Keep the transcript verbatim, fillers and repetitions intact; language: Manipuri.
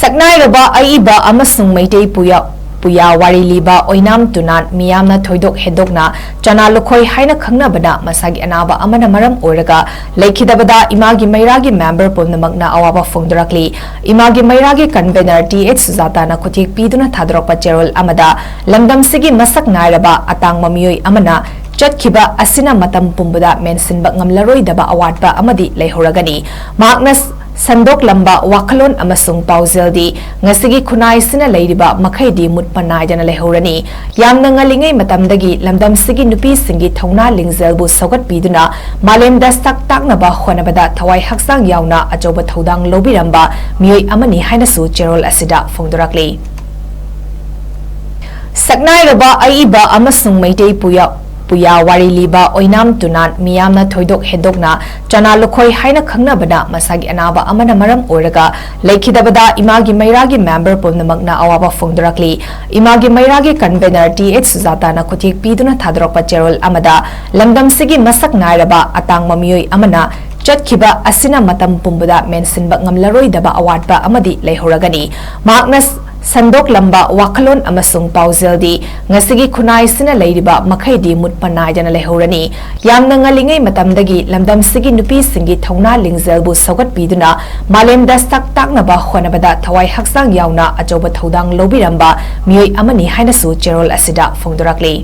ꯁꯛꯅꯥꯏꯔꯕ ꯑꯏꯕ ꯑꯃꯁꯨꯡ ꯃꯩꯇꯩ ꯄꯨꯌꯥ ꯄꯨꯌꯥ ꯋꯥꯔꯤ ꯂꯤꯕ ꯑꯣꯏꯅꯥꯝ ꯇꯨꯅꯥꯟ, ꯃꯤꯌꯥꯝꯅ ꯊꯣꯏꯗꯣꯛ ꯍꯦꯟꯗꯣꯛꯅ ꯆꯅꯥ ꯂꯨꯈꯣꯏ ꯍꯥꯏꯅ ꯈꯪꯅꯕꯅ, ꯃꯁꯥꯒꯤ ꯑꯅꯥꯕ ꯑꯃꯅ ꯃꯔꯝ ꯑꯣꯏꯔꯒ ꯂꯩꯈꯤꯗꯕꯗ ꯏꯃꯥꯒꯤ ꯃꯩꯔꯥꯒꯤ ꯃꯦꯝꯕꯔ ꯄꯨꯝꯅꯃꯛꯅ ꯑꯋꯥꯕ ꯐꯣꯡꯗꯣꯔꯛꯂꯤ꯫ ꯏꯃꯥꯒꯤ ꯃꯩꯔꯥꯒꯤ ꯀꯟꯚꯦꯅꯔ ꯇꯤ ꯑꯩꯆ ꯁꯨꯖꯥꯇꯥꯅ ꯈꯨꯠꯊꯦꯛ ꯄꯤꯗꯨꯅ ꯊꯥꯗꯣꯔꯛꯄ ꯆꯦꯔꯣꯜ ꯑꯃꯗ ꯂꯝꯗꯝꯁꯤꯒꯤ ꯃꯁꯛ ꯅꯥꯏꯔꯕ ꯑꯇꯥꯡꯕ ꯃꯤꯑꯣꯏ ꯑꯃꯅ ꯆꯠꯈꯤꯕ ꯑꯁꯤꯅ ꯃꯇꯝ ꯄꯨꯝꯕꯗ ꯃꯦꯟꯁꯤꯟꯕ ꯉꯝꯂꯔꯣꯏꯗꯕ ꯑꯋꯥꯠꯄ ꯑꯃꯗꯤ ꯂꯩꯍꯧꯔꯒꯅꯤ꯫ ꯃꯍꯥꯛꯅ ꯁꯟꯗꯣꯛꯂꯝꯕ ꯋꯥꯈꯜꯂꯣꯟ ꯑꯃꯁꯨꯡ ꯄꯥꯎꯖꯦꯜꯗꯤ ꯉꯁꯤꯒꯤ ꯈꯨꯟꯅꯥꯏꯁꯤꯅ ꯂꯩꯔꯤꯕ ꯃꯈꯩꯗꯤ ꯃꯨꯠꯄ ꯅꯥꯏꯗꯅ ꯂꯩꯍꯧꯔꯅꯤ꯫ ꯌꯥꯝꯅ ꯉꯜꯂꯤꯉꯩ ꯃꯇꯝꯗꯒꯤ ꯂꯝꯗꯝꯁꯤꯒꯤ ꯅꯨꯄꯤꯁꯤꯡꯒꯤ ꯊꯧꯅꯥ ꯂꯤꯡꯖꯦꯜꯕꯨ ꯁꯧꯒꯠꯄꯤꯗꯨꯅ ꯃꯥꯂꯦꯝꯗ ꯁꯛ ꯇꯥꯛꯅꯕ ꯍꯣꯠꯅꯕꯗ ꯊꯋꯥꯏ ꯍꯛꯆꯥꯡ ꯌꯥꯎꯅ ꯑꯆꯧꯕ ꯊꯧꯗꯥꯡ ꯂꯧꯕꯤꯔꯝꯕ ꯃꯤꯑꯣꯏ ꯑꯃꯅꯤ ꯍꯥꯏꯅꯁꯨ ꯆꯦꯔꯣꯜ ꯑꯁꯤꯗ ꯐꯣꯡꯗꯣꯔꯛꯂꯤ꯫ ꯁꯛꯅꯥꯏꯔꯕ ꯑꯏꯕ ꯑꯃꯁꯨꯡ ꯃꯩꯇꯩ ꯄꯨꯌꯥ ꯄꯨꯌꯥ ꯋꯥꯔꯤ ꯂꯤꯕ ꯑꯣꯏꯅꯥꯝ ꯇꯨꯅꯥꯟ, ꯃꯤꯌꯥꯝꯅ ꯊꯣꯏꯗꯣꯛ ꯍꯦꯟꯗꯣꯛꯅ ꯆꯅꯥ ꯂꯨꯈꯣꯏ ꯍꯥꯏꯅ ꯈꯪꯅꯕꯅ, ꯃꯁꯥꯒꯤ ꯑꯅꯥꯕ ꯑꯃꯅ ꯃꯔꯝ ꯑꯣꯏꯔꯒ ꯂꯩꯈꯤꯗꯕꯗ ꯏꯃꯥꯒꯤ ꯃꯩꯔꯥꯒꯤ ꯃꯦꯝꯕꯔ ꯄꯨꯝꯅꯃꯛꯅ ꯑꯋꯥꯕ ꯐꯣꯡꯗꯣꯔꯛꯂꯤ꯫ ꯏꯃꯥꯒꯤ ꯃꯩꯔꯥꯒꯤ ꯀꯟꯚꯦꯅꯔ ꯇꯤ ꯑꯩꯆ ꯁꯨꯖꯥꯇꯥꯅ ꯈꯨꯠꯊꯦꯛ ꯄꯤꯗꯨꯅ ꯊꯥꯗꯣꯔꯛꯄ ꯆꯦꯔꯣꯜ ꯑꯃꯗ ꯂꯝꯗꯝꯁꯤꯒꯤ ꯃꯁꯛ ꯅꯥꯏꯔꯕ ꯑꯇꯥꯡꯕ ꯃꯤꯑꯣꯏ ꯑꯃꯅ ꯆꯠꯈꯤꯕ ꯑꯁꯤꯅ ꯃꯇꯝ ꯄꯨꯝꯕꯗ ꯃꯦꯟꯁꯤꯟꯕ ꯉꯝꯂꯔꯣꯏꯗꯕ ꯑꯋꯥꯠꯄ ꯑꯃꯗꯤ ꯂꯩꯍꯧꯔꯒꯅꯤ꯫ ꯃꯍꯥꯛꯅ ꯁꯟꯗꯣꯛꯂꯝꯕ ꯋꯥꯈꯜꯂꯣꯟ ꯑꯃꯁꯨꯡ ꯄꯥꯎꯖꯦꯜꯗꯤ ꯉꯁꯤꯒꯤ ꯈꯨꯟꯅꯥꯏꯁꯤꯅ ꯂꯩꯔꯤꯕ ꯃꯈꯩꯗꯤ ꯃꯨꯠꯄ ꯅꯥꯏꯗꯅ ꯂꯩꯍꯧꯔꯅꯤ꯫ ꯌꯥꯝꯅ ꯉꯜꯂꯤꯉꯩ ꯃꯇꯝꯗꯒꯤ ꯂꯝꯗꯝꯁꯤꯒꯤ ꯅꯨꯄꯤꯁꯤꯡꯒꯤ ꯊꯧꯅꯥ ꯂꯤꯡꯖꯦꯜꯕꯨ ꯁꯧꯒꯠꯄꯤꯗꯨꯅ ꯃꯥꯂꯦꯝꯗ ꯁꯛ ꯇꯥꯛꯅꯕ ꯍꯣꯠꯅꯕꯗ ꯊꯋꯥꯏ ꯍꯛꯆꯥꯡ ꯌꯥꯎꯅ ꯑꯆꯧꯕ ꯊꯧꯗꯥꯡ ꯂꯧꯕꯤꯔꯝꯕ ꯃꯤꯑꯣꯏ ꯑꯃꯅꯤ ꯍꯥꯏꯅꯁꯨ ꯆꯦꯔꯣꯜ ꯑꯁꯤꯗ ꯐꯣꯡꯗꯣꯔꯛꯂꯤ꯫